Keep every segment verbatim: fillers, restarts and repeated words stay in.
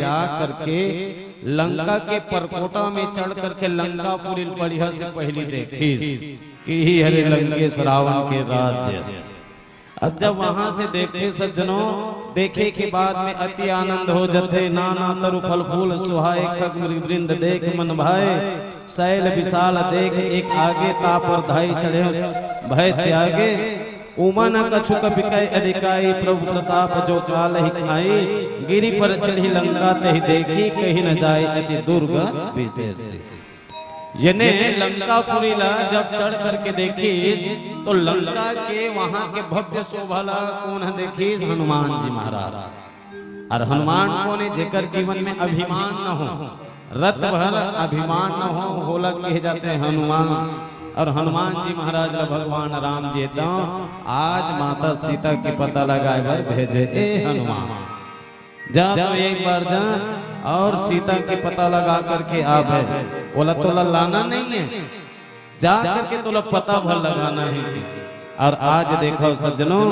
जा करके लंका के परकोटा में चढ़ करके लंकापुरी बढ़िया से पहली देखिस कि ही हरे लंकेश रावण के राज्य। अब जब वहां से देखते सज्जनों, देखे के बाद में अति आनंद हो जथे। नाना तरु फल फूल सुहाए, खग मृग वृंद देख मन भाए। शैल विशाल देख एक आगे, तापर धाई चढ़े भय त्यागे। उमा न कछु कपि कहि अधिकाई, प्रभु प्रताप जो कालहि खाई। गिरि पर चढ़ि लंका तहि देखि, कहि न जाय अति दुर्ग विशेष। यानी लंकापुरी ला जब चढ़ करके देखिस तो लंका के वहां के भव्य शोभा ला कोन ह देखिस? हनुमान जी महाराज। और हनुमान कोन हे? जेकर जीवन में अभिमान न हो, रत भर अभिमान न हो, होला कहे जाथे हनुमान। और हनुमान जी महाराज ला भगवान राम जी तो आज माता सीता के पता लगाए बर भेजे, ए हनुमान, जा तो एक बार जा और सीता के पता लगा करके आबे। ओला तोला लाना नहीं है, जा करके तोला पता भर लगाना है। और आज देखो सज्जनों,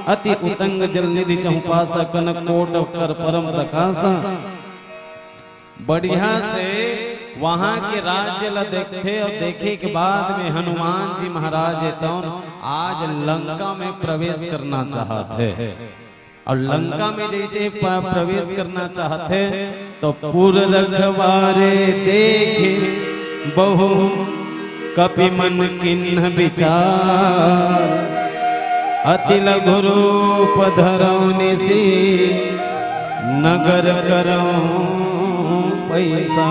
अति उतंग जल निधि चहुपासा, कनक कोट कर परम प्रकाशा। बढ़िया से वहां के राज्य ला देखथे और देखे के बाद में हनुमान जी महाराज हे तौन आज लंका में प्रवेश करना चाहत हे। और लंका में जैसे प-, प्रवेश करना चाहत हे तो पुर रखवारे देखे बहु कपि मन किन्ह विचार। अति लघु रूप धरौ निसि नगर करौ पैसा।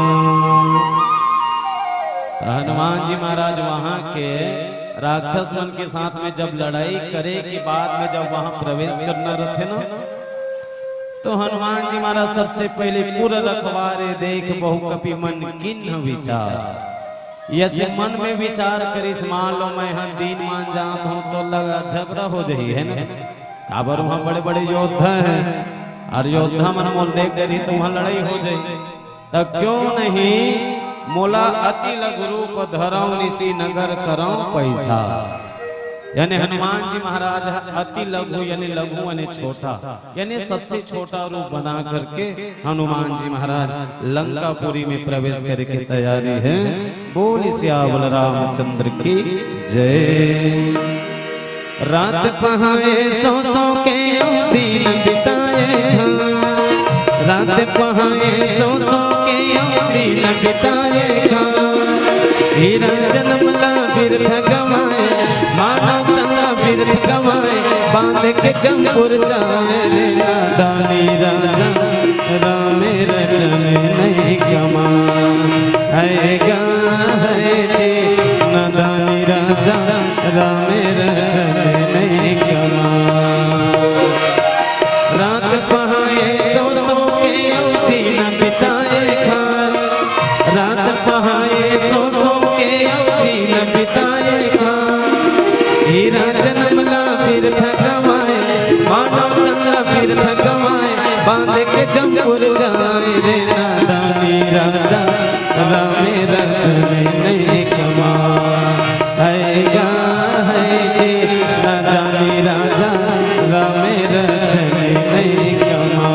हनुमान जी महाराज वहां के राक्षस मन के साथ में जब लड़ाई करे के बाद में जब वहां प्रवेश करना रहते ना, तो हनुमान जी महाराज सबसे पहले पुर रखवारे देख बहु कपि मन किन्ह विचार। यदि मन में विचार करिस, मान लो मैं ह दीन मान जात हूं तो लगा झगड़ा हो जाही, है ना? काबर वहां बड़े बड़े योद्धा हैं और योद्धा मन मोल देख डरही तो वहां लड़ाई हो जाही। तब क्यों नहीं मोला अति लघु रूप धरौ निसि नगर करौ पैसा। यानी हनुमान जी महाराज ह अति लघु यानी लघु यानी छोटा यानी सबसे छोटा रूप बना करके हनुमान जी महाराज लंकापुरी में प्रवेश करके तैयारी है। बोल सियावर रामचंद्र की जय। रात पहाए सो सो के दिन बिताए। रात पहाए सो सो के दिन बिताए। हीरा जन्म ला बिरथ गवाए, मानव तन ला बिरथ गवाए। बांध के जमपुर जाए रे नादानी राजा, रामे रटन नहीं कमा। है गा है जे नादानी राजा, रामे रटन नहीं कमा। रात पहाए सो सो के दिन बिताए। रात पहाए सो सो के दिन बिताए। हीरा जन्म ला बिरथ गवाए, मानव तन ला बिरथ गवाए। बांध के जमपुर जाए रे नादानी राजा, रामे रटन नहीं कमा। है गा है जे नादानी राजा, रामे रटन नहीं कमा।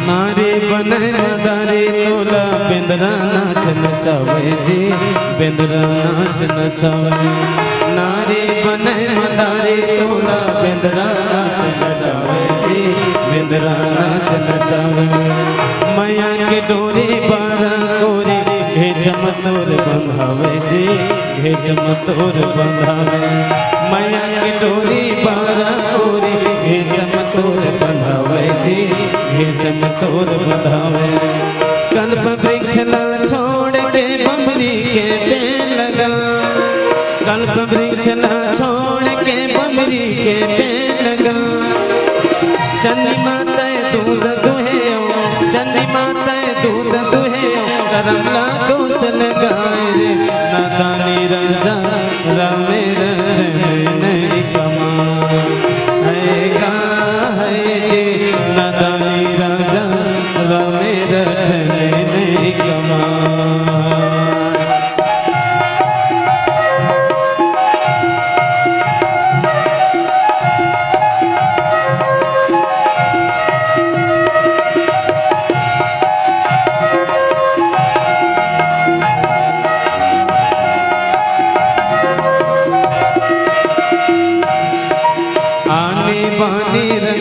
नारी बने मदारी तोला बेंदरा नाच नचावे जी, बेंदरा नाच नचावे। नारी बने मदारी तोला बेंदरा नाच नचावे जी, बेंदरा नाच नचावे। मैया के डोरी बारा कोरी भेजम तोर बंधावे जी, भेजम तोर बंधावे। मैया के डोरी बारा कोरी भेजम तोर बंधावे जी, भेजम तोर बंधावे। कल्प वृक्ष ला छोड़ के बमरी के पेड़ लगा। कल्प वृक्ष ला छोड़ के बमरी के पेड़ लगा। चंद्रमा तय दूध दुहे, चंद्रमा तय दूध दुहे। करम ला दोष लगाए रे नादानी राजा, रामे रटन नहीं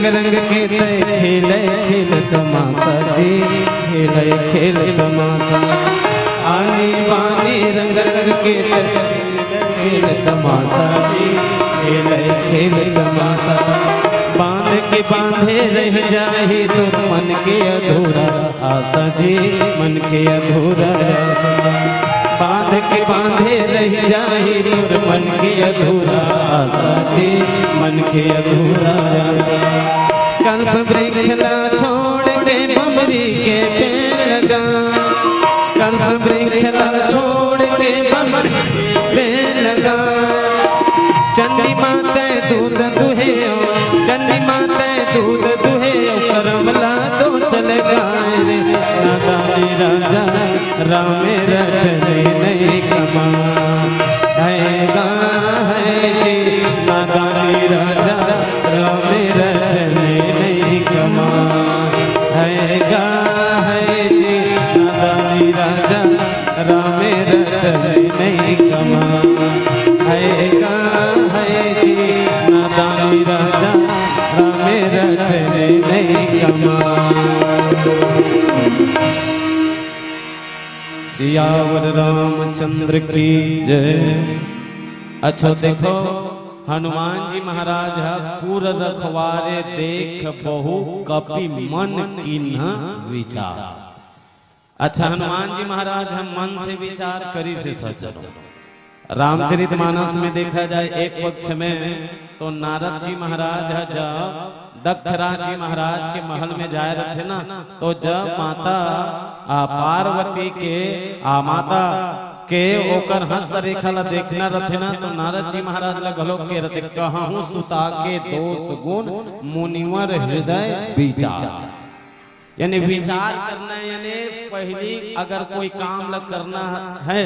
रंग के तय खेले खेल तमाशा जी, खेले खेल तमाशा। आनी बानी रंग रंग के तय खेल तमाशा जी, खेले खेल तमाशा। बांध के बांधे रह जाही तोर मन के अधूरा आशा जी, मन के अधूरा आशा। बांध के बांधे रह जाही तोर मन के अधूरा आशा जी, मन के अधूरा आशा। कल्प वृक्ष ला छोड़ के बमरी के पेड़ लगा, कल्प वृक्ष ला छोड़ के बमरी के पेड़ लगा। चंडी माते दूध दुहे, चंडी माते दूध दुहे, करम ला दोष लगाए रे। नादानी राजा राम रटने नहीं कमा, है गा है जी। नादानी राजा राम रटने नहीं कमा, है गा है जी। नादानी राजा राम रटने नहीं कमा, है गा है जी। नादानी राजा राम रटने नहीं कमा। सियावर रामचंद्र की जय। अच्छा देखो, हनुमान जी महाराज ह पुर रखवारे देख बहु कपि मन कीन्ह विचार। अच्छा, हनुमान जी महाराज ह मन से विचार करिस हे सज्जनों। रामचरित मानस में देखा जाए, एक पक्ष में तो नारद जी महाराज ह जब दक्षराज जी महाराज के महल में जाए रथे ना, तो जब माता आ, पार्वती के आ, माता के ओकर हस्तरेखा ला देखना रथे ना, तो नारद जी महाराज ला घलो के रथे, कहूँ सुता के दोष गुण मुनिवर हृदय विचार। यानी विचार करना, यानी पहली अगर कोई काम ला करना है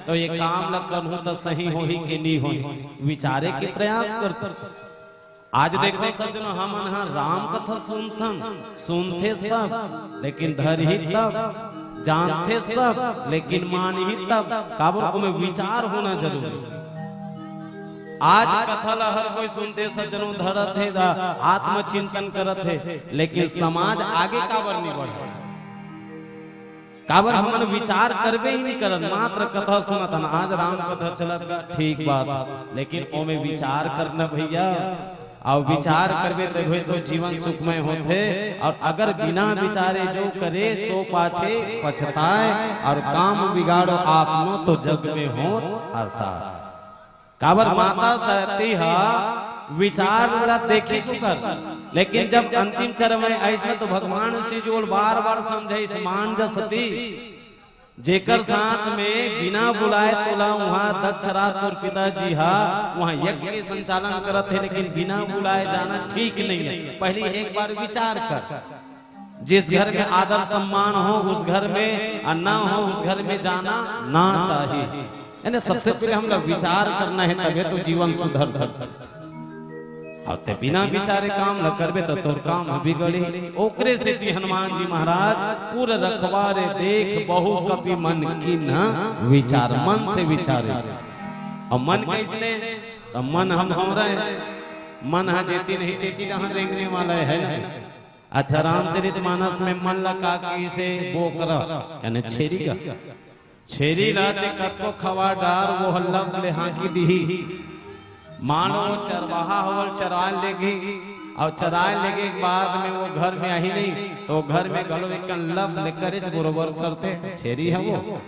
तो ये काम ला करहूँ तो सही होही कि नहीं होही, विचारे के प्रयास करते। आज देखो सज्जनो, हमन ह राम कथा सुनथन, सुनथे सब, लेकिन धरही तब, जानथे सब, लेकिन मानही तब। काबर? ओमे विचार होना जरूरी। आज कथा ला हर कोई सुनथे सज्जनो, धरत हे दा, आत्मचिंतन करत हे, लेकिन समाज आगे काबर नहीं बढ़त? काबर हमन विचार करबे ही नहीं करन, मात्र कथा सुनत हन। आज राम कथा चलत गा, ठीक बात, लेकिन ओमे विचार करना भैया, अउ विचार करबे तभे तो जीवन सुखमय होथे। अउ अगर बिना विचारे जो करे सो पाछे पछताए, अउ काम बिगाड़ो आपनो तो जग में होत आसार। काबर माता सती ह विचार ला देखिस ओकर, लेकिन जब अंतिम चरण में आइस न तो भगवान शिव जी ओला बार-बार समझाइस, मान जा सती, जेकर साथ में बिना बुलाए तोला उहाँ दक्षराज तोर पिताजी ह उहाँ यज्ञ के संचालन करत हे, लेकिन बिना बुलाए जाना ठीक नहीं है। पहली एक बार विचार कर। जिस घर में आदर सम्मान हो, उस घर में, और ना हो, उस घर में जाना ना चाहिए। यानी सबसे पहले हम लोग विचार करना है, तबे तो जीवन सुधर सकता। अउ ते बिना विचारे काम ल करबे त तोर काम ह बिगड़ी। ओकरे सेती हनुमान जी महाराज पुर रखवारे देख बहु कपि मन कीन्ह विचार, मन से विचारे। अउ मन कइसने? त मन ह भौंरा हे, मन ह जेती नहीं तेती डहर रेंगने वाला है, है ना? अच्छा, रामचरित मानस में मन ला का कहिसे? बोकरा, यानी छेरी का। छेरी ला ते कतको खवा डार, वो ह लब ले हाँकी दिही। मान लो वो चरवाहा हवल चराय लेगे, अउ चराय लेगे के बाद में वो घर में आही नहीं, तो घर में घलो एकन लब ले करेच बरोबर करते, छेरी है वो।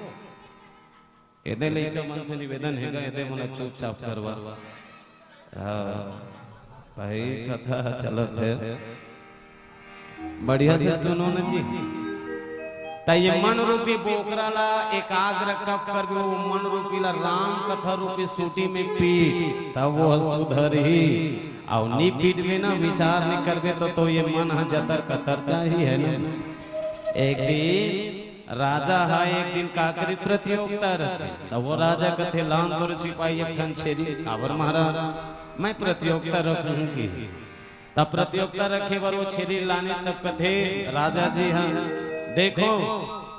एदे लइका मन से निवेदन हे गा, एदे मोला चुपचाप करवा। हाँ, भाई कथा चलत हे, बढ़िया से सुनो न जी। त ये मन रूपी बोकरा ला एकाग्र कब करबे, वो मन रूपी ला राम कथा रूपी सूटी में पीट, तब वो सुधरही। अउ नी पीटबे ना, विचार नी करबे तो, तो ये मन ह जतर कतर जाही, है ना? एक दिन राजा ह एक दिन का करी, प्रतियोगिता रथे। त वो राजा कथे, "लान तोर सिपाही एक ठन छेरी।" "काबर महाराज?" "मैं प्रतियोगिता रखूं हूं कि।" त प्रतियोगिता रखे बर वो छेरी लाने, तब कथे राजा जी ह, "देखो,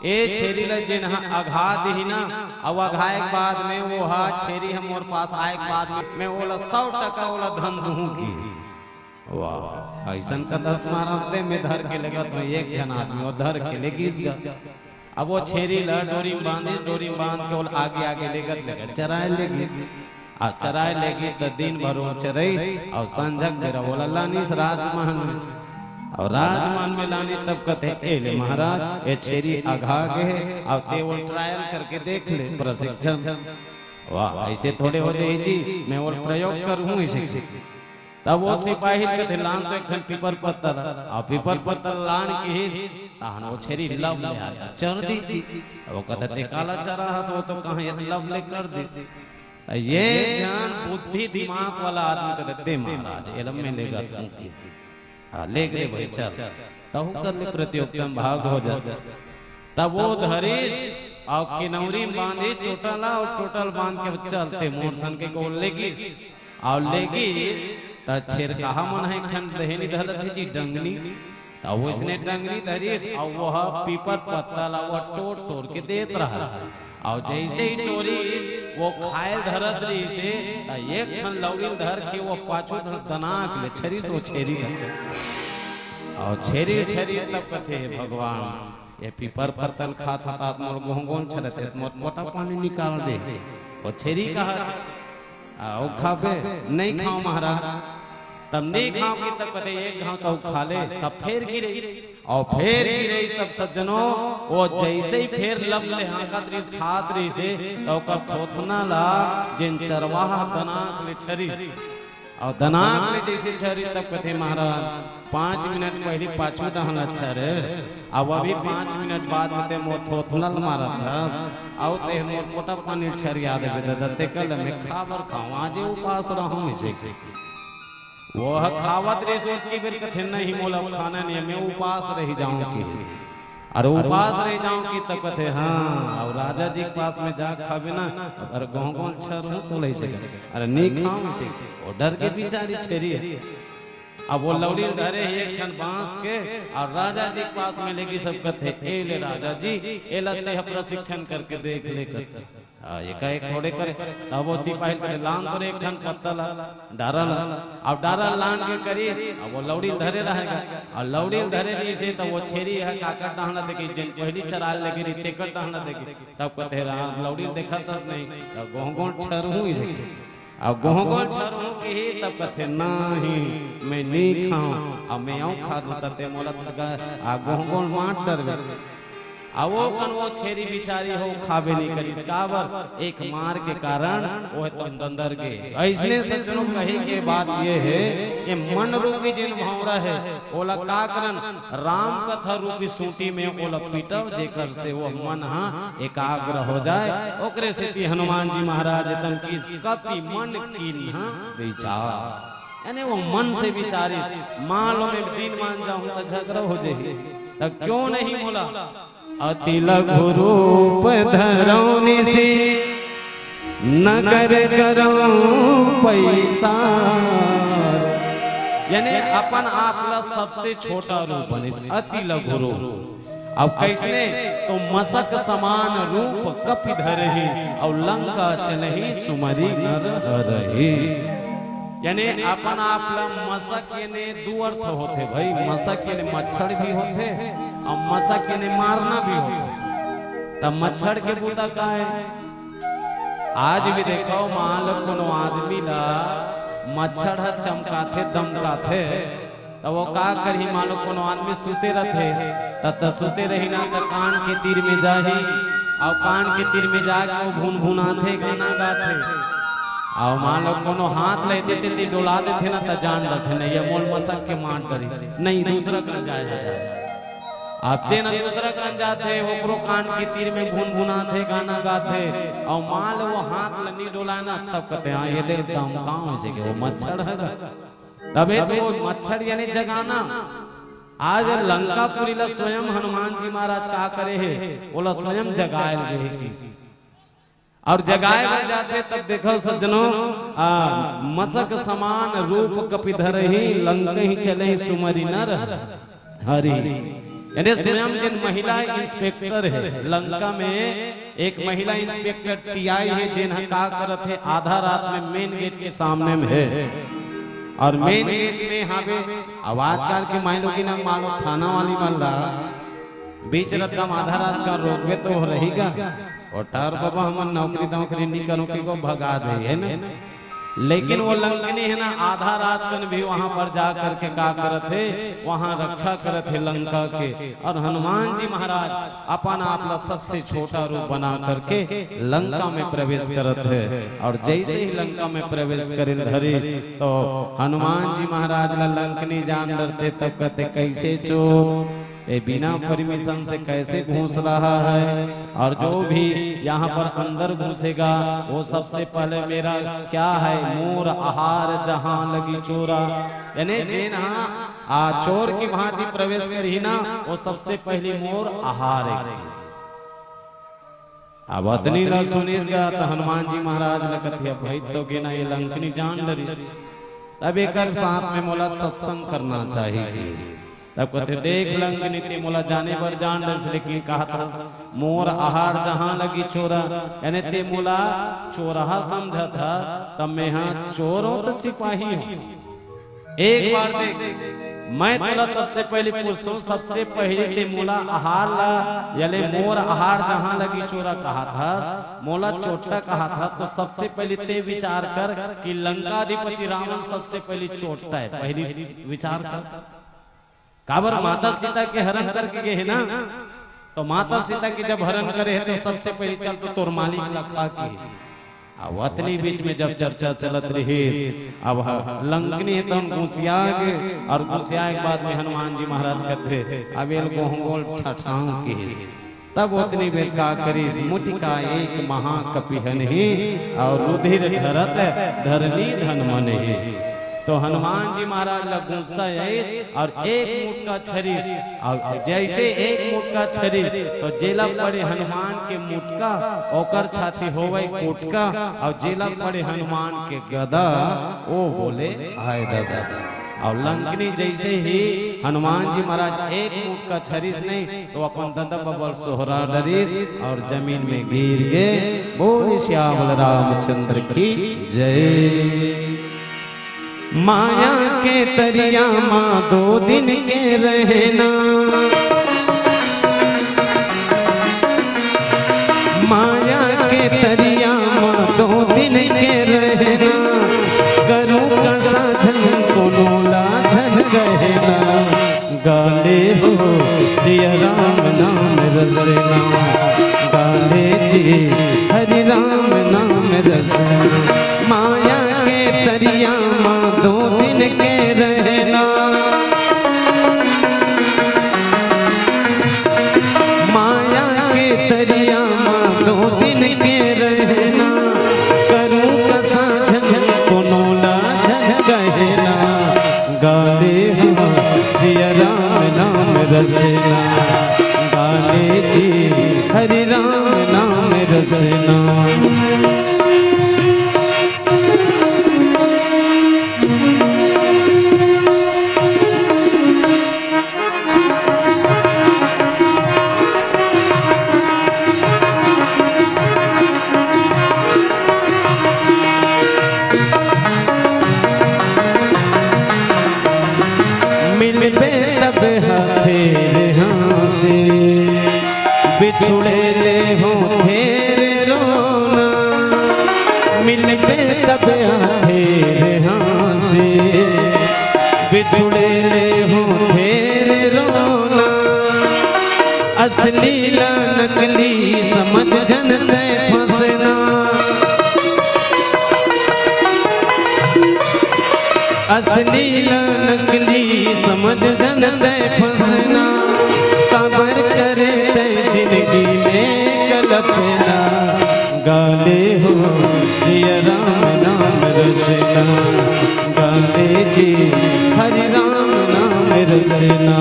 ए छेरी ल जेन ह अघा दिही ना, अउ अघाए के बाद में वो ह छेरी ह मोर पास आए के बाद में मैं ओला सौ टका ओला धन दूहूं कि।" वाह, अइसन कथस महाराज, ते में धर के लेगत हों, एक झन आदमी वो धर के लेगिस गा। अब वो छेरी ला डोरी में बांधिस, डोरी में बांध के ओला आगे आगे लेगत लेगत चराए लेगिस। अब चराए लेगिस त दिन भर वो चरइस, अउ संझक बेरा ओला लानिस राजमहल में। अउ राजमहल में लानिस तब कथे, "ए ले महाराज, ये छेरी अघा गे हे, अउ ते ओला ट्रायल करके देख ले, प्रशिक्षण।" वाह, अइसे थोड़े हो जाही जी, मैं ओला प्रयोग करहूं अइसे। तब वो सिपाही कथे, "लान तो एक ठन पीपर पत्ता ला।" अउ पीपर पत्ता लान के ही तहन वो छेरी लव ले आथे, चर दिस जी। अब वो कथे, "ते काला चरा हस, वो तो कहाँ ये लव ले कर दिस।" त ये झन बुद्धि दिमाग वाला आदमी कथे, "दे महाराज, एला मैं लेगत हों।" हाँ, लेग रे भाई, चल। तहू कर ले प्रतियोगिता में भाग हो जा। तब वो धरिस अउ किनौरी में बांधिस टोटल, अउ टोटल बांध के चलते मोर सन के गोल लेगिस। अउ लेगिस त छेरकाहा मन ह एक ठन देहनी धरत हे जी, डंगनी। त वइसने डंगनी धरिस, अउ वो ह पीपर पत्ता ला वो टोर टोर के देत रहय। अउ जइसे ही टोरिस, वो खाए धरत रहिस हे, त एक ठन लौड़ी ल धर के वो पाछू धर दनाक ले छरिस वो छेरी ल। अउ छेरी छरिस तब कथे, "हे भगवान, ये पीपर पत्ता ल खात हंव त मोर गोहगोहल छरत हे, त मोर पोटा पानी निकाल दे।" वो छेरी कहत, "अउ खाबे?" "नइ खांव महाराज।" "तब नइ खांव कि तब कथे, एक घांव त अउ खा ले।" तब फेर गिरे, अउ फेर गिरे, तब सज्जनो, वो जइसे ही फेर लव ले हांकत रहिस, खात रहिस हे, त ओकर थोथना ला जेन चरवाहा दनाक ले छरिस, अउ दनाक ले जइसे छरिस, तब कथे, "महाराज, पांच मिनट पहिली पाछू डहन अच्छा रे, अब अभी पांच मिनट बाद में ते मोर थोथना ल मारत हस, अउ ते मोर पोटा पानी ल छरिया देबे ददा, तेकर ले मैं खाबर खांव, आजे उपास रहंव अइसे।" वो ह खावत रहिस, ओतकी बेर कथे, "नहीं, मोला अब खाना नइ हे, मैं उपास रहि जांव," किहिस। अरे उपास रहि जांव कि तब कथे, "हाँ, अउ राजा जी के पास में जा खाबे ना, अरे गोहगोहल छरहूं त लइ सके, अरे नइ खांव अइसे।" वो डर गे बिचारी छेरी ह। अब वो लौड़ी ल धरे हे एक ठन बांस के, अउ राजा जी के पास में लेगिस, सब कथे, "ए ले राजा जी, एला तेहा प्रशिक्षण करके देख ले," कथे। आ, एकाएक थोड़े करे, तब वो सिपाही करे, "लान तो रे एक ठन पत्ता ला, डारा ला।" अब डारा लान के करिस, अब वो लौड़ी ल धरे रहेगा, अउ लौड़ी ल धरे रहिस हे, तब वो छेरी ह काकर डहन ल देखिस, जेन पहिली चराए ल लेगे रहिस, तेकर डहन ल देखिस, तब कथे, "रा-, लौड़ी ल देखत हस नहीं, तब गोहगोहल छरहूं अइसे।" अब गोहगोहल छरहूं किहिस, तब कथे, "नहीं, मैं नइ खांव, अब मैं अउ खा दूं, त ते मोला त ग-, आ गोहगोहल मार डरबे।" अउ वो कन वो छेरी बिचारी हो खाबे नइ करिस, काबर? एक मार के कारण वो ह तो दंदर गे। अइसने सज्जनो कहे के बात ये हे, ये मन रूपी जेन भौंरा हे, ओला का करन? राम कथा रूपी सूंटी में ओला पीटव, जेकर से वो मन ह एकाग्र हो जाए। ओकरे सेती हनुमान जी महाराज एतन किहिस, "कपि मन कीन्हा विचार।" यानी वो मन से विचारिस, मान लो मैं दिन मान जाहूं त झगरा हो जाही, त क्यों नहीं बोला, "अति लघु रूप धरौं निसि नगर करौं पैसार।" यानी अपन आप ला सबसे छोटा रूप बनिस, अति लघु रूप। अब कइसने? तो मसक समान रूप कपि धरही, अउ लंका चलही सुमरि नर हरही। यानी अपन आप ला मसक यानी दू अर्थ होथे भाई, मसक यानी मच्छर भी होथे, अउ मसक यानी मारना भी होथे। त मच्छर के बूता का हे? आज भी देखव, मान लो कोनो आदमी ला मच्छर ह चमकाथे, दमकाथे, त वो का करही? मान लो कोनो आदमी सुते रथे, त, त सुते रही ना, त कान के तीर में जाही, अउ कान के तीर में जाके वो भुनभुनाथे, गाना गाथे। अउ मान लो कोनो हाथ ल एती तेती डोला देथे ना, त जान डरथे, "नहीं, ये मोला मसक के मार डरही, नहीं, दूसरा कन जाए, जाए।" अब जेन दूसरा कन जाथे, ओकरो कान के तीर में भुनभुनाथे, गाना गाथे, अउ मान लो वो हाथ ल नी डोलाए ना, तब कथे, "हाँ, ये दे दमकाव अइसे के वो मच्छर हे।" तभे तो वो मच्छर यानी जगाना। आज लंकापुरी ला स्वयं हनुमान जी महाराज का करे हे, ओला स्वयं जगाए ल गे हे कि। अउ जगाए बर जाथे तब देखव सज्जनो, आ, मसक समान रूप कपि धरही, लंकहि चलही सुमरि नर हरि। यानी स्वयं जेन महिला इंस्पेक्टर हे, लंका में एक महिला इंस्पेक्टर टीआई हे, जेन ह का करत हे, आधा रात में मेन गेट के सामने में हे। और मेन गेट में हावे। अब आजकल के माई लोगिन ह मानो थाना वाली मन ला बीच रद्दा म आधा रात का रोकबे तो रही गा, ओ ठहर बबा, हमन नौकरी दौकरी नी करो के को भगा दे, है ना? लेकिन वो लंकनी है ना, आधा रात कन भी वहां पर जा करके का करत हे, वहां रक्षा करत हे लंका के। और हनुमान जी महाराज अपन आप ला सबसे छोटा रूप बना करके लंका में प्रवेश करत हे। और जैसे ही लंका में प्रवेश करे धरिस, तो हनुमान जी महाराज ला लंकनी जान डरथे, तब कहथे, "कैसे चोर, ये बिना परमिशन से कैसे घुस रहा है?" और जो भी यहाँ पर अंदर घुसेगा, वो सबसे पहले मेरा क्या है, मोर आहार जहाँ लगी चोरा, यानी जेन हा आ चोर की भांति प्रवेश करही ना, वो सबसे पहली मोर आहार है। अब अतनी ला सुनिस गा, त हनुमान जी महाराज ला कथे, "भाई, तो गे ना, ये लंकनी जान डरी।" तब एकर साथ में मोला सत्संग करना चाहिए। तब कथे, "देख लंकनी, ते मोला जाने बर जान डरिस, लेकिन कहत हस, मोर आहार जहां लगी चोरा, यानी ते मोला चोरहा समझत ह, तब मैं हा चोर हों त सिपाही हों?" एक बार देख, मैं तोला सबसे पहली पूछथों, सबसे पहली ते मोला आहार ला, याले मोर आहार जहां लगी चोरा कहाथा, मोला चोट्टा कहाथा, तो सबसे पहली ते विचार कर कि लंकाधिपति रावण सबसे पहली चोट्टा है, पहली विचार कर। काबर माता सीता के हरण करके गे हे ना, तो माता सीता के जब हरण करे हे तो सबसे पहली चल तो तोर मालिक ला खा के। अब अतनी बीच में जब चर्चा चलत रहिस, अब ह-, लंकनी हे तहन गुसिया गे, और गुसिया के बाद में हनुमान जी महाराज कथे, "अब एल गोहगोल ठठाऊं के।" तब ओतनी बेर का करिस, मुटिका एक महाकपिहन ही, और रुधिर ढरत ढरनी धन मन ही। तो हनुमान जी महाराज ला गुस्सा आइस और एक मुटका छरिस, और जैसे एक मुटका छरिस, तो जेला पड़े हनुमान के मुटका, ओकर छाती होवय कुटका, और जेला पड़े हनुमान के गदा, ओ बोले, "हाय ददा।" और लंकनी जैसे ही हनुमान जी महाराज एक मुटका छरिस नहीं, तो अपन ददा बबल सोहरा डरिस और जमीन में गिर गे। बोल सियावर रामचंद्र की जय। माया के तरिया मा दो दिन के रहना, माया के तरिया मा दो दिन के रहना, करूं कसा झन कोनो ला झन कहना। गाले हो सिया राम नाम रसना, गाले जी हरि राम नाम रसना। माया के तरिया मा दो दिन के रहना, माया के तरिया मा दो दिन के रहना, करूं कसा झन कोनो ला झन कहना। गाले हो सिया राम नाम रसना, गाले जी हरि राम नाम रसना। मिलबे तब हा फेर हांसी, बिछुड़े ले हो फेर रोना। मिलबे तब हा फेर हांसी, बिछुड़े ले हो फेर रोना। असली ला नकली समझ झन तै फंसना, असली ला नकली समझ झन तै फंसना। काबर करे तै जिंदगी में कलपना। गाले हो सिया राम नाम रसना, गाले जी हरि राम नाम रसना।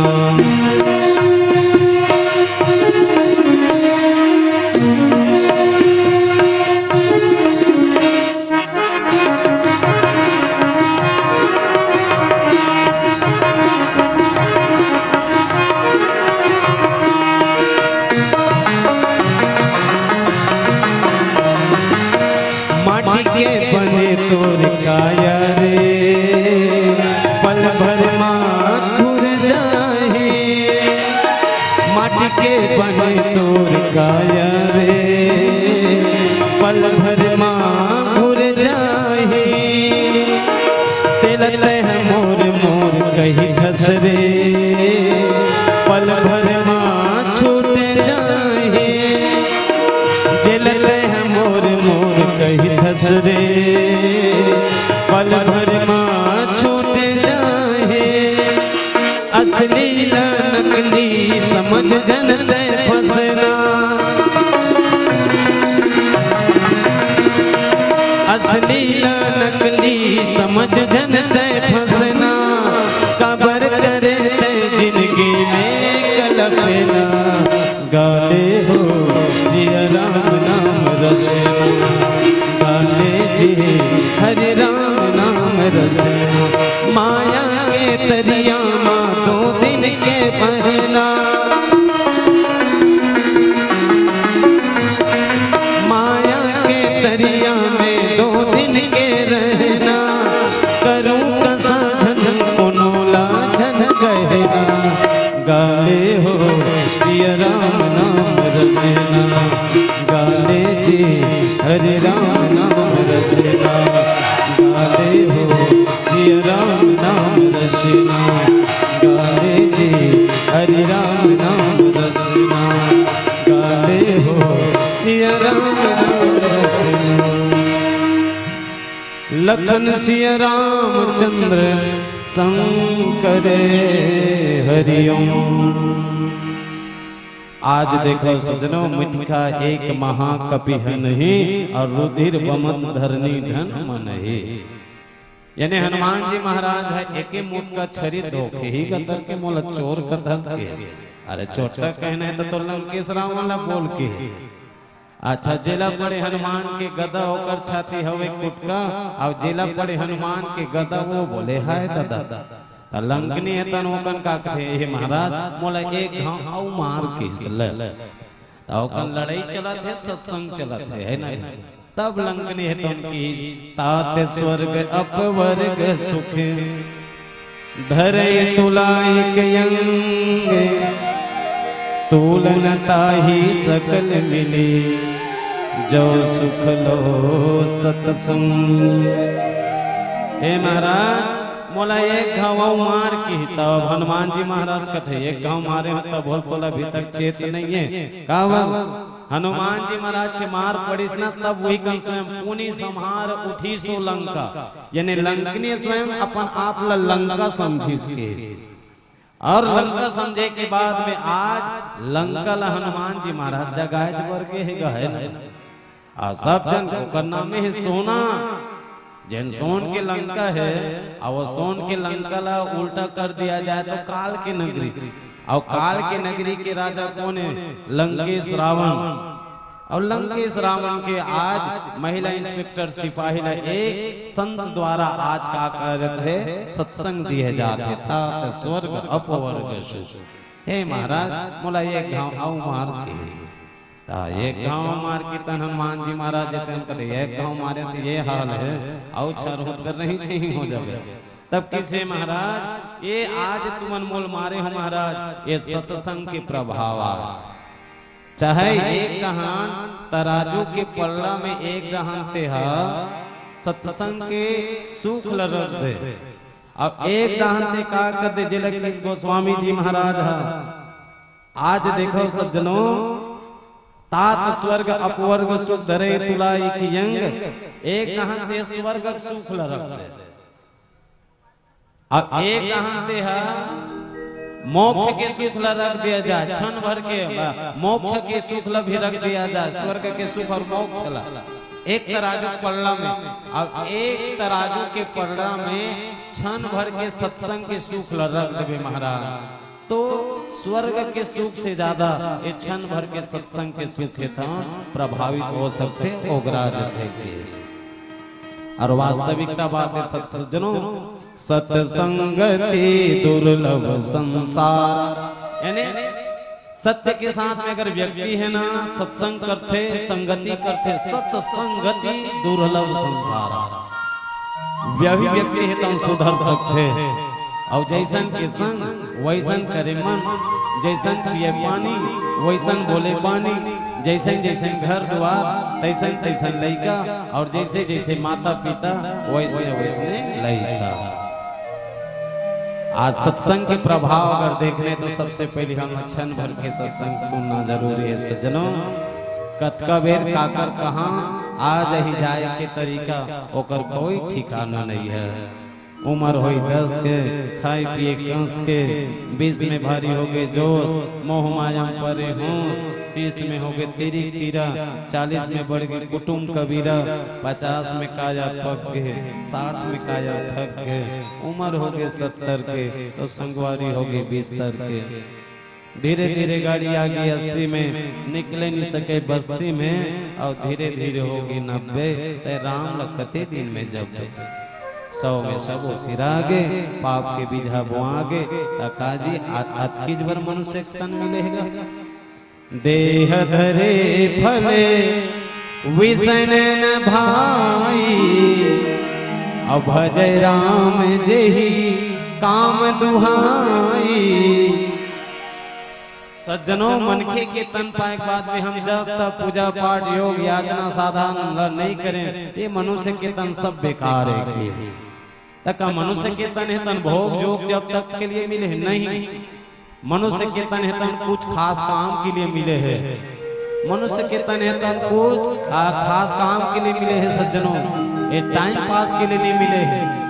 माटी के बने तोर काया रे, तैं मोर मोर कहिथस रे, पल भर मा छूट जाही। जेला तैं मोर मोर कहिथस रे, पल भर मा छूट जाही। असली ला नकली समझ झन तैं फंसना। असली ला नकली समझ झन तैं फंसना। काबर करे तैं जिनगी में कलपना। गा ले हो सिया राम नाम रचना। गा ले जी हरि राम नाम रचना। माया के तरिया मा दो दिन के बहना। माया के तरिया में दो दिन के रहना। करूं कसा झन कोनो ला झन कहना। गा ले हो सिया राम नाम रचना। गा ले जी हरि राम नाम रचना। गा ले हो सिया राम नाम रचना। गा ले जी हरि राम नाम रचना। गा ले हो सिया राम नाम रचना। लखन सिया रामचंद्र शंकर हरिओम। आज देखो सजनो, मिटका एक महाकपि हनही और रुधिर बमत धरनी ढन मनही। यानी हनुमान जी महाराज ह एके मुटका छरी धोखे ही गतर के मोला चोर कथस के। अरे चोट्टा कहना हे त तो लंकेश रावण ला बोल के। अच्छा, जेला पड़े हनुमान के गदा ओकर छाती हवे कुटका, अउ जेला पड़े हनुमान के गदा वो बोले हाय ददा। त लंकनी हे तन ओकन का कथे, हे महाराज मोला एक घाव अउ मार किहिस ले। त ओकन लड़ाई चलत हे, सत्संग चलत हे, है ना? तब लंकनी हे तन किहिस, तात स्वर्ग अपवर्ग सुख धरे तुला एक अंग, तूल न ताहि सकल मिली, जो सुख लो सतसंग। हे महाराज, मोला एक घाव अउ मार किहिस। तब हनुमान जी महाराज कथे, एक घाव मारे हो तब होल, तोला अभी तक चेत नइ हे। काबर? हनुमान जी महाराज के मार पड़िस ना, तब उही कन स्वयं पुनि सम्हार उठिसु लंका, यानी लंकनी स्वयं अपन आप ला लंका समझिस के। अउ लंका समझे के बाद में आज लंका ला हनुमान जी महाराज जगाए बर गे हे, गा हे ना। अउ सब झन ओकर नामे हे सोना। जेन सोन के लंका हे, अउ वो सोन के लंका ला उल्टा कर दिया जाए तो काल के नगरी। अउ काल के नगरी के राजा कोन हे? लंकेश रावण। अउ लंकेश रावण के आज महिला इंस्पेक्टर सिपाही ला एक संत द्वारा आज का करत हे? सत्संग दिए जात हे, तात स्वर्ग अपवर्ग सुख। हे महाराज, मोला एक घाव अउ मार के। त एक घाव मार के तन हनुमान जी महाराज जेतन कथे, एक घाव मारे त ये हाल हे, अउ छर होत कर नहीं चाहिए हो जावे। तब किसे महाराज, ये आज तुमन मोल मारे हो महाराज, ये सत्संग के प्रभाव आ। चाहे एक डहान तराजू के पल्ला में एक डहान ते हा सत्संग के सुख ल रख दे, अउ एक डहान ते का कर दे, जेला कि गोस्वामी जी महाराज हा आज देखो सज्जनों, तात स्वर्ग अपवर्ग सुख धरे तुला एक अंग, एक डहान ते स्वर्ग के सुख ल रख दे, अउ एक डहान ते हा मोक्ष के सुख ल रख दिया जाए, क्षण भर के, अ, मोक्ष के सुख ल भी रख दिया जाए, स्वर्ग के सुख अउ मोक्ष ला एक तराजू पल्ला में, अउ एक तराजू के पल्ला में क्षण भर के सत्संग के सुख ल रख देबे महाराज। तो स्वर्ग के सुख से ज्यादा ये क्षण भर के सत्संग के सुख हे त प्रभावित हो सकथे, ओगरा जथे के। अउ वास्तविकता बात हे सत सज्जनों, सत्संगति दुर्लभ संसार। यानी सत्य के साथ में अगर व्यक्ति हे ना, सत्संग करथे, संगति करथे, सत्संगति दुर्लभ संसार। वही व्यक्ति हे तन सुधर सकथे। अउ जैसन के संग वैसन करे मन, जैसन पिए पानी वैसन बोले बानी, जैसन जैसन घर दुआर तैसन तैसन लइका, अउ जैसे जैसे माता पिता वैसने वैसने लइका। आज सत्संग के प्रभाव अगर देखने तो सबसे पहले हम क्षण भर के सत्संग सुनना जरूरी है सज्जनों। कतका बेर काकर कहाँ आ जाही, जाए के तरीका ओकर कोई ठिकाना नहीं है। उम्र होई दस के, खाए पिए कस के, बीस में भारी हो गए जोश, मोह माया में परे होश, तीस में हो गए तिरिक तीरा, चालीस में बढ़ गए कुटुम कबीरा, पचास में काया पक गए, साठ में काया थक गए, उम्र हो गए सत्तर के तो संगवारी हो गए बिस्तर के। धीरे धीरे गाड़ी आ गई अस्सी में, निकले नहीं सके बस्ती में, और धीरे धीरे हो गई नब्बे, ते राम ल कते दिन में जब्बे। सौ में सबो सिरा गे, पाप के बीजा बोआ गे, त काजी आ-, अतकीज बर मनुष्य के तन मिलेगा। देह धरे फले विषय न भाई, अब भजय राम जेहि काम दुहाई। सज्जनों, मनखे के तन पाए के बाद में हम जब तक पूजा पाठ, योग, याचना, साधन ल नहीं करें, ते मनुष्य के तन सब बेकार है। कि त का मनुष्य के तन हे तन भोग जोग जब तक के लिए मिले हे? नहीं। मनुष्य के तन हे तन कुछ खास काम के लिए मिले हे। मनुष्य के तन हे तन कुछ, आ, खास काम के लिए मिले हे सज्जनों, ये टाइम पास के लिए नहीं मिले हे।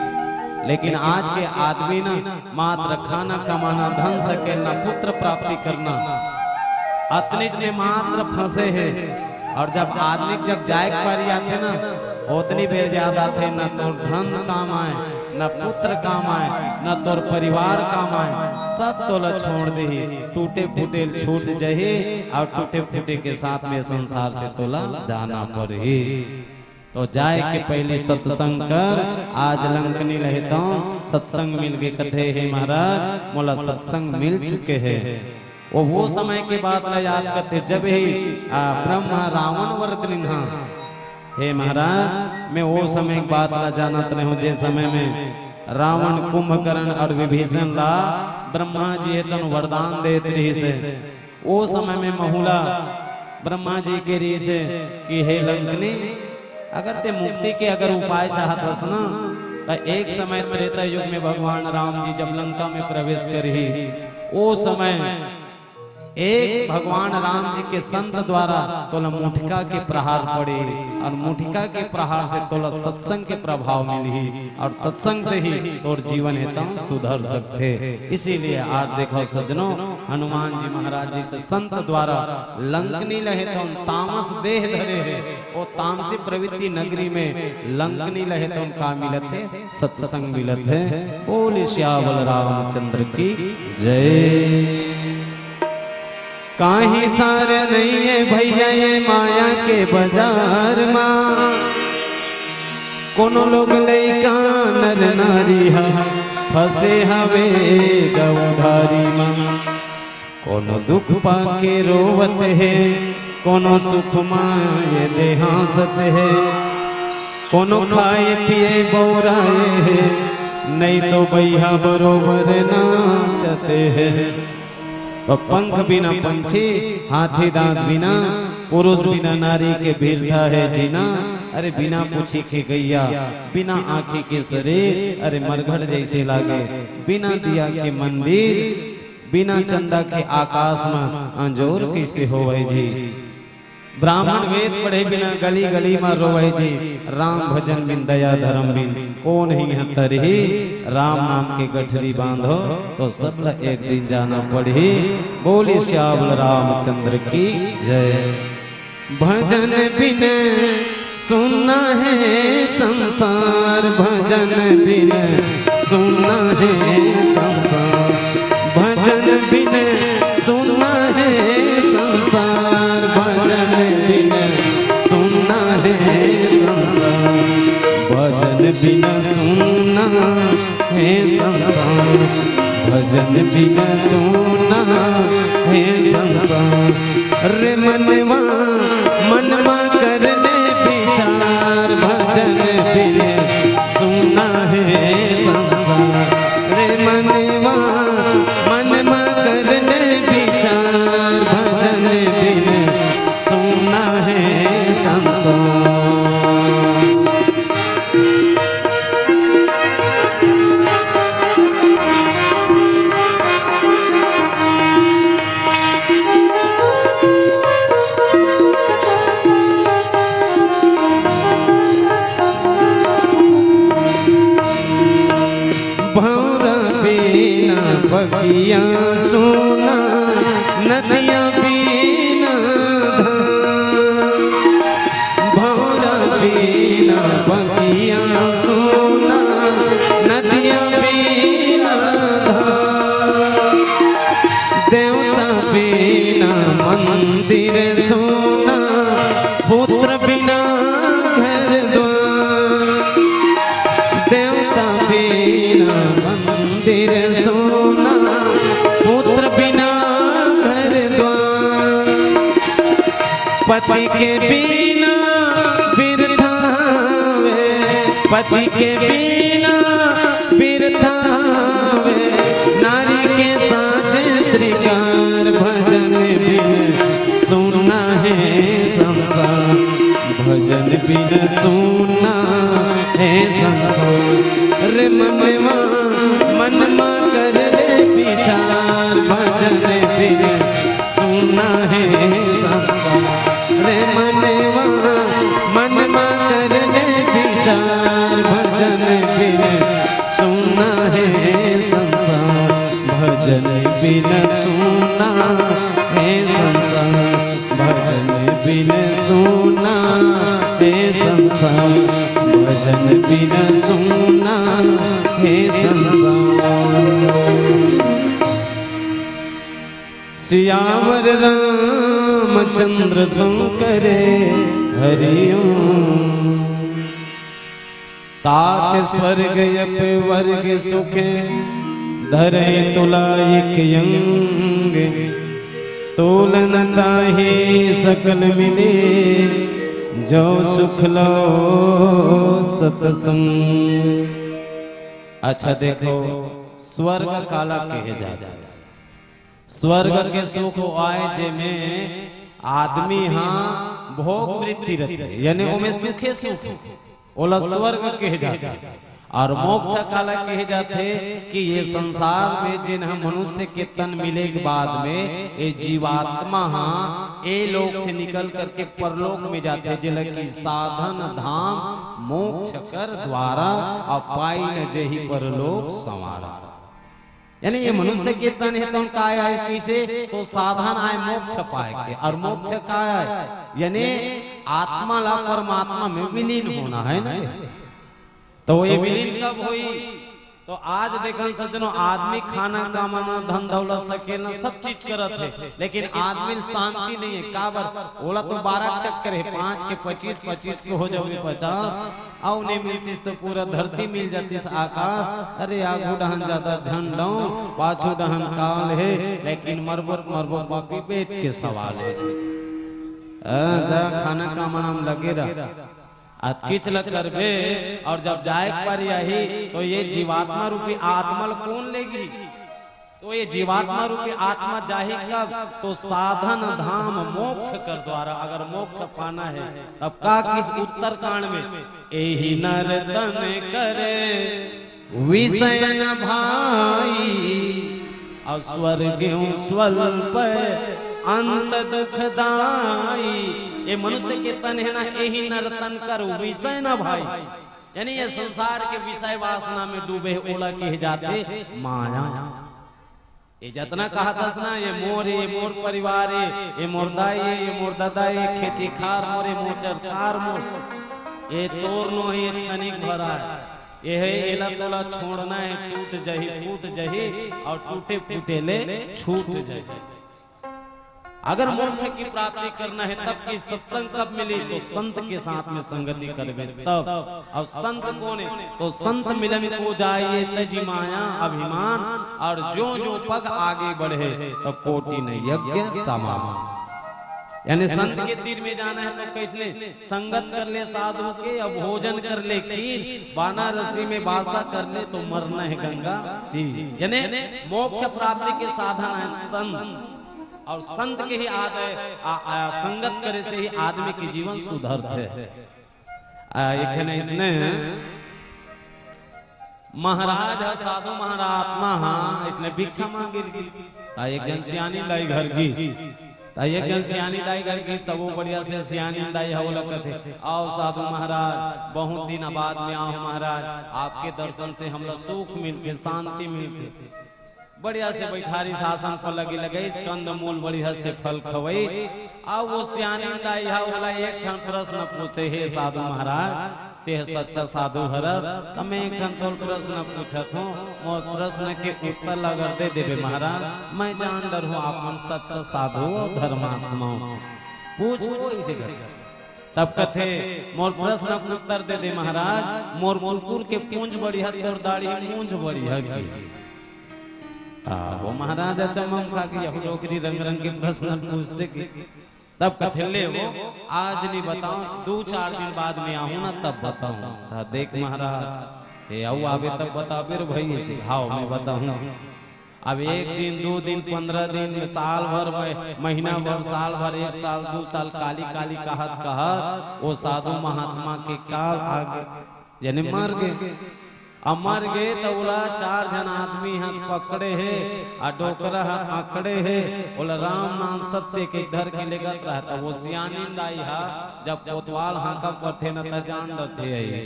लेकिन आज के आदमी ना मात्र खाना कमाना, धन सकेलना, पुत्र प्राप्ति करना, अतनिच में मात्र फंसे हे। और जब आदमी जब जाए के पारी आथे ना, ओतनी बेर याद आथे, न तोर धन काम आए, न पुत्र काम आए, न तोर परिवार काम आए, सब तोला छोड़ देही, टूटे फूटे ल छूट जही और टूटे फूटे के साथ में संसार से तोला जाना पड़ही। तो जाए के पहली सत्संग कर, आज लंकनी लहे तो सत्संग मिल गे, कथे, "हे महाराज, मोला सत्संग मिल चुके हे।" वो, वो समय के बात ला याद करथे, जब ही, आ, ब्रह्मा रावण वध निन्हा। हे महाराज, मैं वो समय के बात ला जानत रहे हूँ, जे समय में रावण, कुंभकर्ण और विभीषण ला ब्रह्मा जी हे तन वरदान देत रहिस हे। ओ समय में महूला ब्रह्मा जी के रिहिस हे कि हे लंकनी, अगर ते मुक्ति के अगर उपाय चाहत हस ना, त एक समय त्रेता युग में भगवान राम जी जब लंका में प्रवेश करही, ओ समय एक भगवान राम जी के संत द्वारा तोला मुठिका के प्रहार पड़े और मुठिका के प्रहार से तोला सत्संग के प्रभाव मिलही और सत्संग से ही तोर जीवन हे तम सुधर सकथे। इसीलिए आज देखो सज्जनों, हनुमान जी महाराज जी से संत द्वारा लंकनी लहे तो तामस देह धरे हे, ओ तामसी प्रवृत्ति नगरी में लंकनी लहे तो का मिलत हे? सत्संग मिलत हे। बोल सियावल रामचंद्र की जय। काही सार नइये भैया ये माया के बाजार मा, कोनो लोग लइका नर नारी हा फंसे हवे गौधारी मा। कोनो दुख पाके रोवत हे, कोनो सुख मा ये दे हाँसत हे, कोनो खाए पिए बौराए हे, नइ तो बइहा बरोबर नाचत हे। तो पंख बिना पंछी, हाथी दांत बिना, पुरुष बिना नारी के बिरथा हे जीना। अरे बिना पूछी के गैया, बिना आँखी के शरीर, अरे मरघट जैसे लागे, बिना दिया के मंदिर, बिना चंदा के आकाश में अंजोर कैसे होवै जी। ब्राह्मण वेद पढ़े बिना गली गली में रोवै जी। राम भजन बिन दया धर्म बिन कोन हिंह तरही। राम नाम के गठरी बांधो तो सब ला एक दिन जाना पड़ही। बोली सियावल रामचंद्र की जय। भजन बिन सुन्ना हे संसार, भजन बिन सुन्ना हे संसार, भजन बिन सुन्ना हे संसार, भजन बिन सुन्ना हे संसार, भजन बिन सुन्ना हे संसार, भजन बिन सुन्ना हे संसार। रे मनवा, मनमा कर ले बिचार, भजन बिन सुन्ना हे संसार। रे मनवा, मनमा कर ले बिचार, भजन बिन सुन्ना हे संसार। बिना बगिया सूना, नदिया बिना धान। भौरा बिना बगिया सूना, नदिया बिना धान। देवता बिना मंदिर सूना, पुत्र बिना घर द्वार। देवता बिना मंदिर सूना, पुत्र बिना घर द्वार। पति के बिना बिरथा हवे, पति के बिना बिरथा हवे। नारी के साज श्रृंगार, भजन बिन सूना हे संसार, भजन बिन सूना हे संसार। रे मनवा, मनमा कर ले विचार, भजन बिन सूना हे संसार। रे मनवा, मनमा कर ले विचार, भजन बिन सूना हे संसार, भजन बिन सूना हे संसार, भजन बिन सूना हे संसार, भजन बिन सूना हे संसार। सियावर रामचंद्र शंकर हरिओम। तात स्वर्ग अप वर्ग सुख, धरहि तुला इक अंग। तोलन ताहि सकल मिले, जो सुख लो सतसंग। अच्छा देखो, स्वर्ग काला कहे जाथे? स्वर्ग के सुख आय, जेमे आदमी हा भोग वृत्ति रथे, यानी ओमे सुखे सुख, ओला स्वर्ग कहे जाथे। और मोक्ष काला कहे जाथे कि ये संसार में जेन ह मनुष्य के तन मिले के बाद में ये जीवात्मा हा ए लोक से निकल करके परलोक में जाथे, जेला कि साधन धाम मोक्ष कर द्वारा, और पाई न जही परलोक संवारा। यानी ये मनुष्य के तन हे, तन काय आय, कइसे? तो साधन आय मोक्ष पाए के, और मोक्ष काय आय? यानी आत्मा ला परमात्मा में विलीन होना है ना। तो ये विलीन कब होई? तो आज देखन सज्जनों, आदमी खाना कमाना, धन दौलत सकेलना, सब चीज करत हे, लेकिन आदमी शांति नहीं है। काबर? ओला तो बारह चक्कर है, पाँच के पच्चीस, पच्चीस के हो जावे पचास, अउ नहीं मिलतिस तो पूरा धरती मिल जातिस आकाश। अरे आगू डहन जादा झन डौन, पाछू डहन काल हे, लेकिन मरबो त मरबो, बाकी पेट के सवाल हे। अ, जा खाना कमाना म लगे रह। अतकीच ल करबे, और जब जाए के पारी आही, तो ये जीवात्मा रूपी आत्मा ल कौन लेगी? तो ये जीवात्मा रूपी आत्मा जाही कब? तो साधन धाम मोक्ष कर द्वारा। अगर मोक्ष पाना है, तब का किस उत्तरकांड में, एही नर तन कर विषय न भाई, और स्वर्ग स्वल्प अंत दुखदाई। ये मनुष्य के तन है ना, एही नर तन कर विषय न भाई, यानी ये संसार के विषय वासना में डूबे, ओला कहे जाथे माया। ये जतना कहत हस ना, ये मोर, ये मोर परिवार, ये, ये मोर दाई, ये, ये मोर ददा, ये खेती खार मोर, ये मोटर कार मोर, ये तोर नो हे, ये छनिक भरा हे, ये हे, एला तोला छोड़ना हे, टूट जही, फूट जही, और टूटे फूटे ले छूट जही। अगर मोक्ष की प्राप्ति करना है, तब की सत्संग कब मिली? तो संत के साथ में संगति करबे तब। और संत कौन है? तो संत मिलन को जाइए तजि माया अभिमान, और जो जो पग आगे बढ़े, तब कोटि न यज्ञ समान। यानी संत के तीर में जाना है तो कैसने? संगत कर ले साधु के, अब भोजन कर ले खीर, बनारसी में बासा कर ले तो मरना है गंगा तीर। यानी मोक्ष प्राप्ति के साधन है संत। और संत के ही आदय, आ, आ, संगत करे से ही आदमी के जीवन सुधरथे। आ, एक झन अइसने महाराज ह, साधु महारात्मा ह, अइसने भिक्षा मांगे रहिस। आ, एक झन सियानी दाई घर गिस। त एक झन सियानी दाई घर गिस, त वो बढ़िया से सियानी दाई ह ओला कथे, "आओ साधु महाराज, बहुत दिन बाद में आओ महाराज, आपके दर्शन से हमला सुख मिलथे, शांति मिलथे।" बढ़िया से बैठारिस, आसन पर लगे लगइस, कंद मूल बढ़िया से फल खवइस। अब वो सियानी दाई ह ओला एक ठन प्रश्न पूछे, "हे साधु महाराज, तें सच्चा साधु हरस, त मैं एक ठन तोर प्रश्न पूछत हूँ, मोर प्रश्न के उत्तर ला अगर दे देबे महाराज, मैं जान डरहूँ आप मन सच्चा साधु अउ धर्मात्मा हो।" पूछ, वो अइसे कर। तब कथे, "मोर प्रश्न के उत्तर दे दे महाराज, मोर कुकुर के पूंछ बढ़िया, तोर दाढ़ी मूंछ बढ़िया की?" आ, वो महाराज अचंभा म खा गे, यहू डोकरी रंग रंग के प्रश्न पूछथे कि। तब कथे, "ले वो, आज नहीं बताओ, दू चार दिन बाद में आहूँ ना, तब बताऊँ।" त देख महाराज, तें अउ आबे तब बताबे रे भई, अइसे घाव में बताहूँ। अब एक दिन, दू दिन, पंद्रह दिन, साल भर, मह-, महीना भर, साल भर, एक साल, दू साल, काली काली कहत कहत वो साधु महात्मा के काल आगे, यानी मर गे। अब मर गे त ओला चार झन आदमी ह पकड़े हे, अउ डोकरा ह अकड़े हे, ओला राम नाम सत्य के धर के लेगत रहय। त वो सियानी दाई ह जब कोतवाल हाँका परथे न, त जान डरथे अई।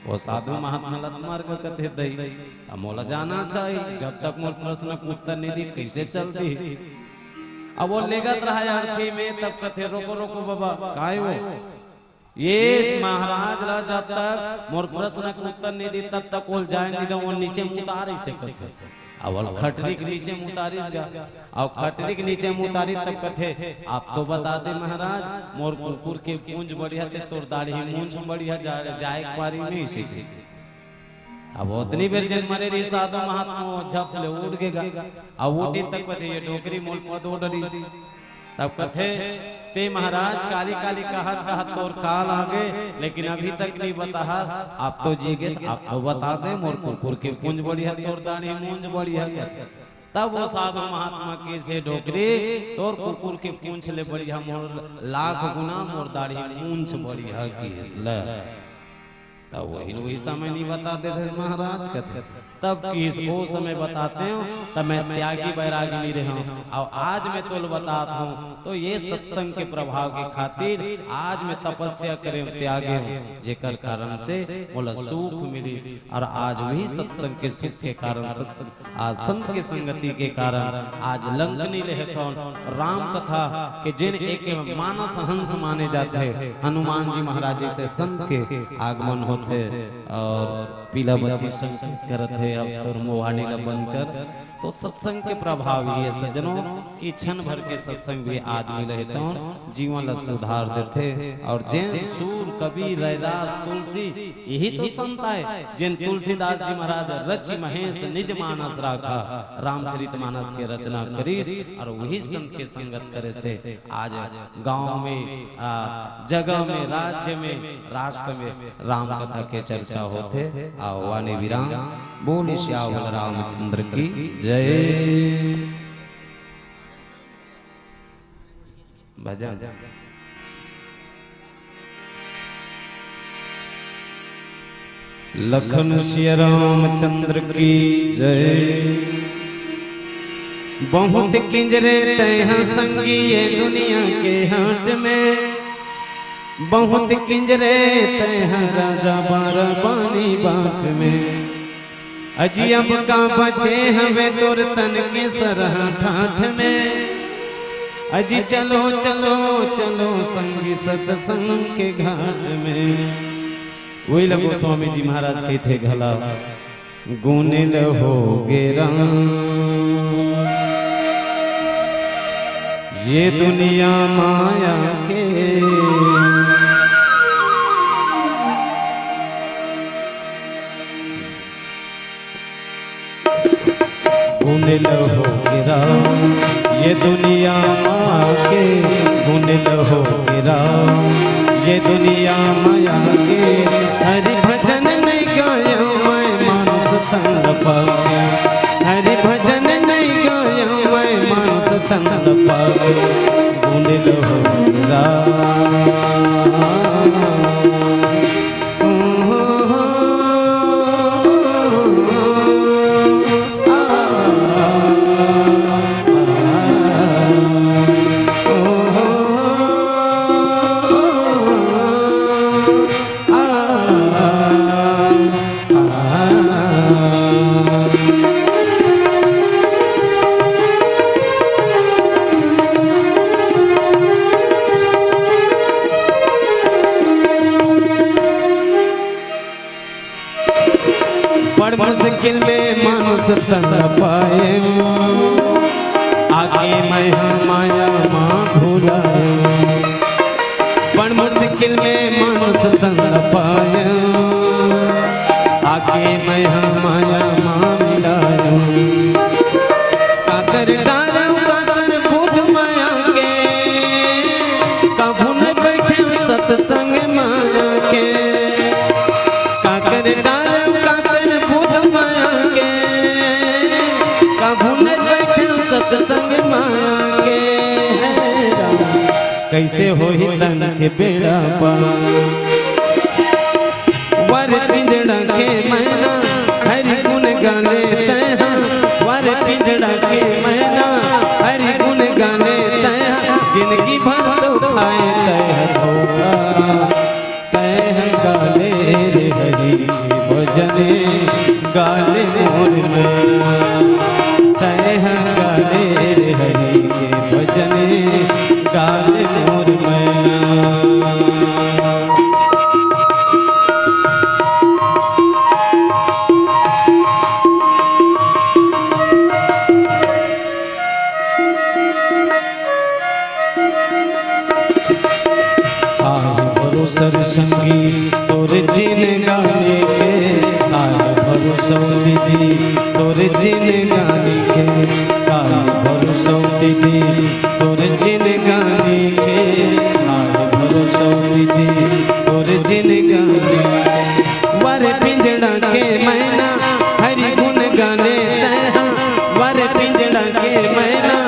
वो साधु महात्मा ला त मर गे कथे दई, अब मोला जाना चाही, जब तक मोर प्रश्न के उत्तर नहीं दी, कइसे चलती? अब वो लेगत रहय अर्थी में, तब कथे, "रोको, रोको बाबा, काय वो?" "ये महाराज ला जब तक मोर प्रश्न के उत्तर नहीं दी, तब तक ओला जाय नहीं दे, वो नीचे उतार," अइसे कथे। अब ओला खटरी के नीचे उतारिस गा। अब खटरी के नीचे उतारिस तब कथे, "आप तो बता दे महाराज, मोर कुकुर के पूंछ बढ़िया ते तोर दाढ़ी मूंछ बढ़िया जा-, जाय के पारी में," अइसे कथे। अब ओतनी बेर जेन मरे रहिस साधु महात्मा, वो झप ले उठ गे गा। अब उठिस तब कथे, "ये डोकरी मोला पद ओ डरिस।" तब कथे, "तें महाराज काली काली कहत कहत तोर काल आगे, लेकिन अभी तक नहीं बताहस, अब तो जी गेस, अब तो बता दे, मोर कुकुर के पूंछ बढ़िया तोर दाढ़ी मूंछ बढ़िया।" तब वो साधु महात्मा कहिस, "हे डोकरी, तोर कुकुर के पूंछ ले बढ़िया मोर लाख गुना मोर दाढ़ी मूंछ बढ़िया," कहिस। ल त वही, वही समय नहीं बता देथे महाराज कथे। तब कहिस, "ओ समय बतातेंव, तब मैं त्यागी बैरागी नहीं रहेंव। अउ आज मैं तोला बताथंव, त ये सत्संग के प्रभाव के खातिर आज मैं तपस्या करेंव, त्यागेंव, जेकर कारण से मोला सुख मिलिस, अउ आज वही सत्संग के सुख के कारण, सत्संग, आज संत के संगति के कारण आज लंकनी ले हथौं।" राम कथा के जेन एक मानस हंस माने जाथे, हनुमान जी महाराज जइसे संत के आगमन होथे अउ पीला बत्ती संकेत करत हे, "अब तोर मुहानी ला बंद कर।" तो सत्संग के प्रभाव ये हे सज्जनों कि क्षण भर के सत्संग भी आदमी ले हथौं जीवन ला सुधार देथे। अउ जेन सूर, कबीर, रैदास, तुलसी, यही तो संत आय, जेन तुलसीदास जी महाराज रचि महेश निज मानस राखा, रामचरित मानस के रचना करिस अउ वही संत के संगत करे से आज गांव में, आ, जगह में, राज्य में, राष्ट्र में राम कथा के चर्चा होथे। अउ वाणी विराम। बोल सियावर रामचंद्र की जय। भजन। लखन सिया रामचंद्र की जय। बहुत किंजरे तैं हा संगी ये दुनिया के हाट में, बहुत किंजरे तैं हा राजा बारा बानी बाट में। अजी अब का बचे हवे तोर तन के सरहा ठाठ में। अजी चलो, चलो, चलो संगी सत्संग के घाट में। वही ला गोस्वामी जी महाराज कहिथे घला, गुनिल होगे राम ये दुनिया माया के। गुनिल होगे राम ये दुनिया माया के, गुनिल होगे राम ये दुनिया माया के। हरि भजन नहीं गाया मैं मानुष तन पाके, हरि भजन नहीं गाया मैं मानुष तन पाके। गुनिल होगे राम। मानुष तन पाए, आके मैं हा माया मा भुलाए। बड़ मुश्किल में मानुष तन पाए, आके मैं हा माया मा मिलाए। काकर डारव काकर बुध माया के, कभू न बैठे सत्संग माया के। काकर डारव काकर बुध माया के, कभू न बैठे सत्संग माया के। हे राम, कैसे होही तन के बेड़ा पार। वर पिंजड़ा के मैना हरि गुण गाले तैहा, वर पिंजड़ा के मैना हरि गुण गाले तैहा, जिंदगी भर तो खाए तैहा धोखा। तैहा गाले रे हरि भजने गाले मोर मैना, तैहा गाले रे हरि भजने गाले मोर मैना। आए भरोसा संगी तोर जिनगानी के, आए भरोसा दीदी तोर जिनगानी के, आए भरोसा दीदी तोर जिनगानी के, आए भरोसा दीदी तोर जिनगानी के। वर पिंजड़ा के मैना हरि गुण गाले तैहा, वर पिंजड़ा के मैना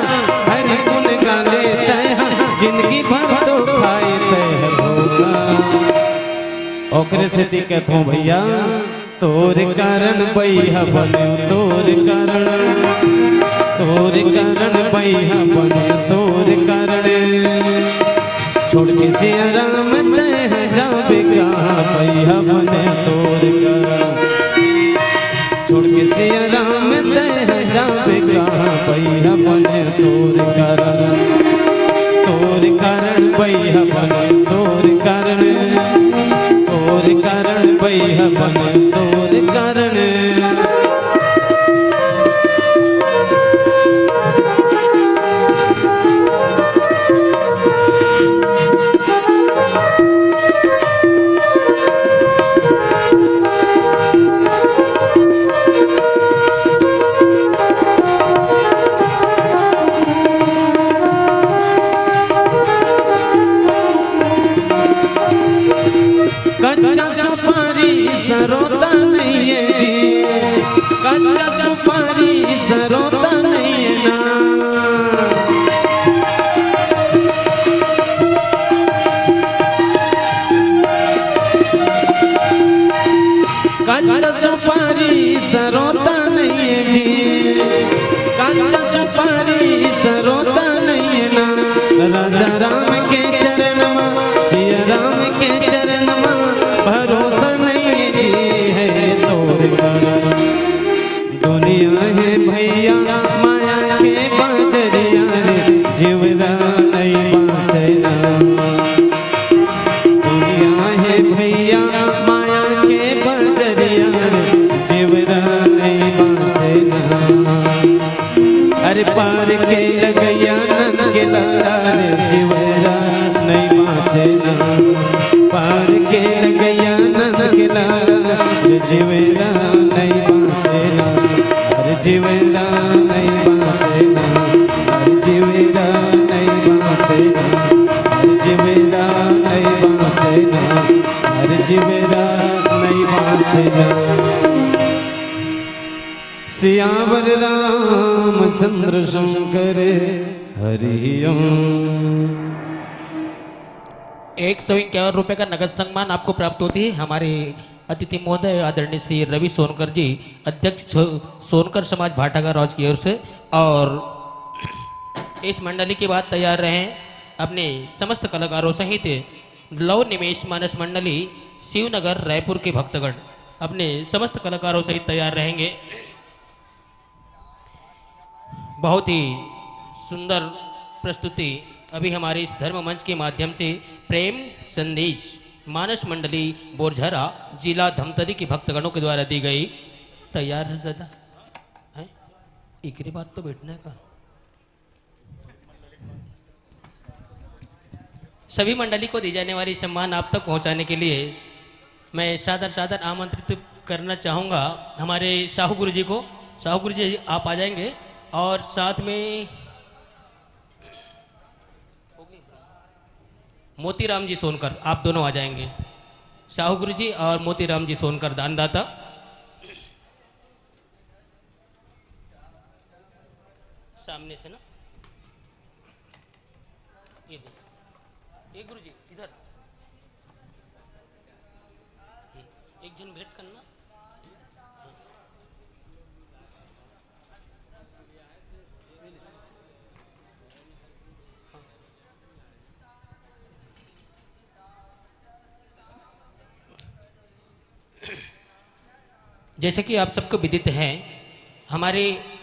हरि गुण गाले तैहा, जिंदगी भर तो खाए तैहा धोखा। ओकरे सेती कहत हौं भैया, तोर कारण बइहा बने, तोर कारण, तोर कारण बइहा बने, तोर कारण। छोड़ के सिया राम तैं जाबे कहाँ, बइहा बने तोर कारण। छोड़ के सिया राम तैं जाबे कहाँ, बइहा बने तोर कारण। तोर कारण बइहा बने तोर कारण, तोर कारण बइहा बने तोर कारण। कच्चा सुपारी सरोता नहीं है जी, कच्चा सुपारी सरोता नहीं है ना। कच्चा सुपारी सरोता नहीं है जी, कच्चा सुपारी सरोता नहीं है ना। राजा राम के चरण मा, सिया राम के चरण मा, भरोसा नहीं है जी, हे तोर कारण। दुनिया हे भैया माया के बजरिया रे, जीवरा नहीं बाँचे ना। दुनिया हे भैया माया के बजरिया रे, जीवरा नहीं बाँचे ना। अरे पार के लगइया नंद के लाला रे, जीवरा नहीं बाँचे ना। पार के लगइया नंद के लाला रे, जीवरा नहीं बाँचे ना। अरे जीवरा नहीं बाँचे ना, अरे जीवरा नहीं बाँचे ना, अरे जीवरा नहीं बाँचे ना, अरे जीवरा नहीं बाँचे ना। सियावर रामचंद्र शंकर हरि ओम। एक सौ इक्यावन रुपए का नगद सम्मान आपको प्राप्त होती है हमारे अतिथि महोदय आदरणीय श्री रवि सोनकर जी, अध्यक्ष सो-, सोनकर समाज भाटागांव राज की ओर से। और इस मंडली के बाद तैयार रहे अपने समस्त कलाकारों सहित लव निमेश मानस मंडली शिवनगर रायपुर के भक्तगण अपने समस्त कलाकारों सहित तैयार रहेंगे। बहुत ही सुंदर प्रस्तुति अभी हमारे इस धर्म मंच के माध्यम से प्रेम संदेश मानस मंडली बोरझरा जिला धमतरी के भक्तगणों के द्वारा दी गई। तैयार है दादा? एकरे बाद तो बैठना है का? सभी मंडली को दी जाने वाली सम्मान आप तक पहुंचाने के लिए मैं सादर सादर आमंत्रित करना चाहूँगा हमारे साहू गुरु जी को। साहू गुरु जी, आप आ जाएंगे और साथ में मोतीराम जी सोनकर, आप दोनों आ जाएंगे। साहू गुरु जी और मोतीराम जी सोनकर, दानदाता। सामने से ना, ये दे, ये गुरु जी इधर। हम्म, एक जन भेंट करना। जैसे कि आप सबको विदित है, हमारे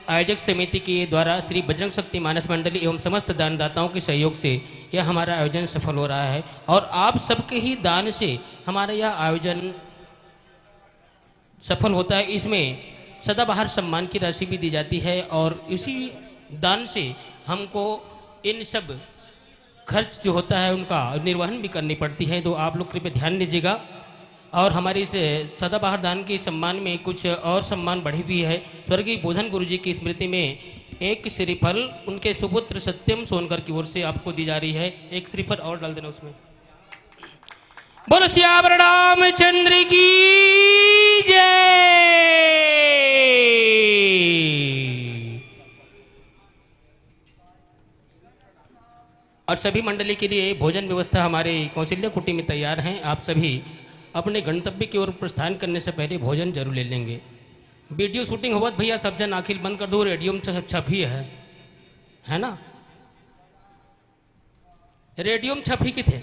आयोजक समिति के द्वारा श्री बजरंग शक्ति मानस मंडली एवं समस्त दानदाताओं के सहयोग से यह हमारा आयोजन सफल हो रहा है और आप सबके ही दान से हमारा यह आयोजन सफल होता है। इसमें सदाबहार सम्मान की राशि भी दी जाती है और इसी दान से हमको इन सब खर्च जो होता है उनका निर्वहन भी करनी पड़ती है। तो आप लोग कृपया ध्यान दीजिएगा। और हमारे इस सदाबहार दान के सम्मान में कुछ और सम्मान बढ़े भी है। स्वर्गीय बोधन गुरु जी की स्मृति में एक श्रीफल उनके सुपुत्र सत्यम सोनकर की ओर से आपको दी जा रही है। एक श्रीफल और डाल देना उसमें। बोलो सियावर रामचंद्र की जय। और सभी मंडली के लिए भोजन व्यवस्था हमारे कौशल्या कुटी में तैयार हैं। आप सभी अपने गंतव्य की ओर प्रस्थान करने से पहले भोजन जरूर ले लेंगे। वीडियो शूटिंग होवत भैया, सब जन आँखी ल बंद कर दो, रेडियो में छ-, छपी है, है ना? रेडियो में छपी किथे?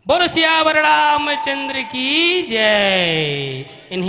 बोलो सियावर रामचंद्र की जय। इन्हें